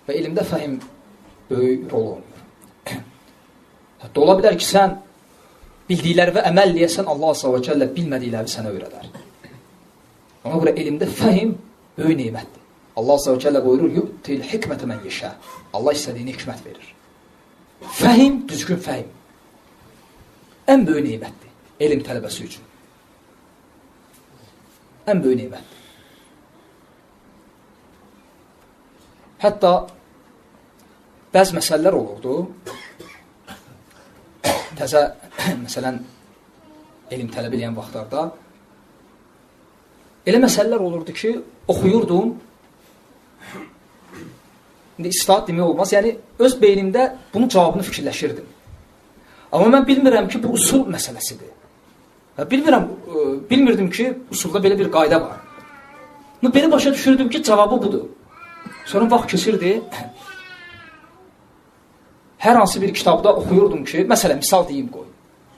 Və elmdə fəhim böyük rol oynayır. Hətta ola bilər ki, sən bildikləri və əməl eləyəsən, Allah Azza və Cəllə bilmədikləri sənə öyrədər. Ona görə elmdə fəhim böyük nemətdir. Allah Azza və Cəllə buyurur, yu'til hikmətə mən yeşə. Allah istədiyini hikmət verir. Fəhim, düzgün fəhim. Ən böyük nemətdir elm tələbəsi üçün. Ən böyük nemətdir. Hətta bəzi məsələlər olurdu. Təzə, məsələn, elm tələb eləyən vaxtlarda elə məsələlər olurdu ki, oxuyurdum. İndi istihat demək olmaz. Yəni, öz beynimdə bunun cavabını fikirləşirdim. Amma mən bilmirəm ki, bu usul məsələsidir. Bilmirəm, bilmirdim ki, usulda belə bir qayda var. Belə başa düşürdüm ki, cavabı budur. Sonra vaxt keçirdi. Hər hansı bir kitabda oxuyurdum ki, məsələn, misal deyim qoy,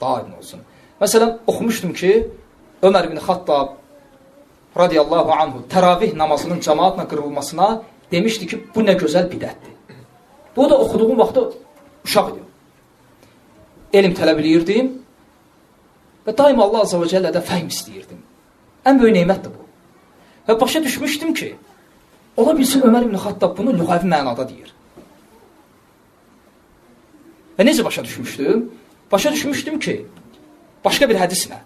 daha aydın olsun. Məsələn, oxumuşdum ki, Ömər ibn Xattab radiyallahu anhu təravih namazının cəmaatla qırılmasına demişdi ki, bu nə gözəl bidətdir. Bu da oxuduğum vaxtda uşaq idim. Elm tələb eləyirdim və daima Allah Azza və Cəllədə fəhm istəyirdim. Ən böyük nemətdir bu. Və başa düşmüşdüm ki, ola bilsin Ömər ibn Xattab bunu lüğəvi mənada deyir. Və necə başa düşmüşdüm? Başa düşmüşdüm ki, başqa bir hədislə.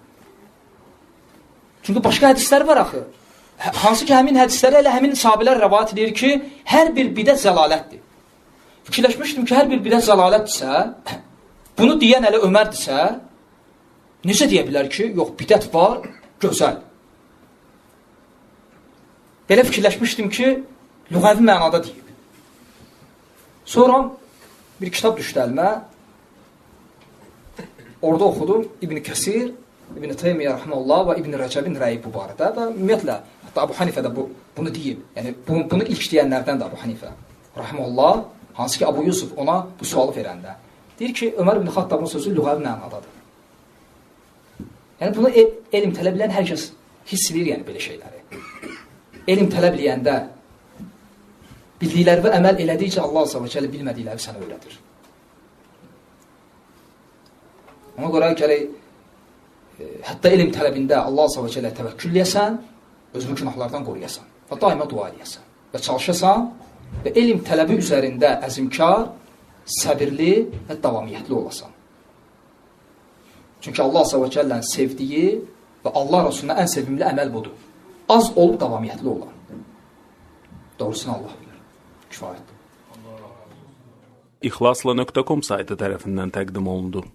Çünki başqa hədislər var axı. Hansı ki, həmin hədisləri elə həmin sahabələr rəvayət edir ki, hər bir bidət zəlalətdir. Fikirləşmişdim ki, hər bir bidət zəlalətdirsə, bunu deyən elə Ömərdirsə, necə deyə bilər ki, yox, bidət var, gözəl. Belə fikirləşmişdim ki, lüğəvi mənada deyib. Sonra bir kitab düşdü əlimə. Orada oxudum İbn Kəsir, İbn Teymiyyə rəhməhullah və İbn Rəcəbin rəyi bu barədə və ümumiyyətlə hətta Əbu Hanifə də bunu deyib. Yəni bunu ilk deyənlərdən də Əbu Hanifə rəhməhullah, hansı ki Əbu Yusuf ona bu sualı verəndə deyir ki, Ömər ibn Xattabın sözü lüğəvi mənadadır. Yəni bunu elm tələb edən hər kəs hiss edir, yəni belə şeyləri. Elm tələb eləyəndə bildikləri və əməl elədikcə Allah Azza və Cəllə bilmədikləri sənə öyrədir. Ona görə gərək hətta elm tələbində Allah Azza və Cəllə təvəkkül eləyəsən, özünü günahlardan qoruyasan və daima dua eləyəsən və çalışasan və elm tələbi üzərində əzmkar, səbirli və davamiyyətli olasan. Çünki Allah Azza və Cəllənin sevdiyi və Allah Rasuluna ən sevimli əməl budur. Az olub davamiyyətli olan. Doğrusunu Allah bilir. Kifayətdir. İxlasla.com saytı tərəfindən təqdim olundu.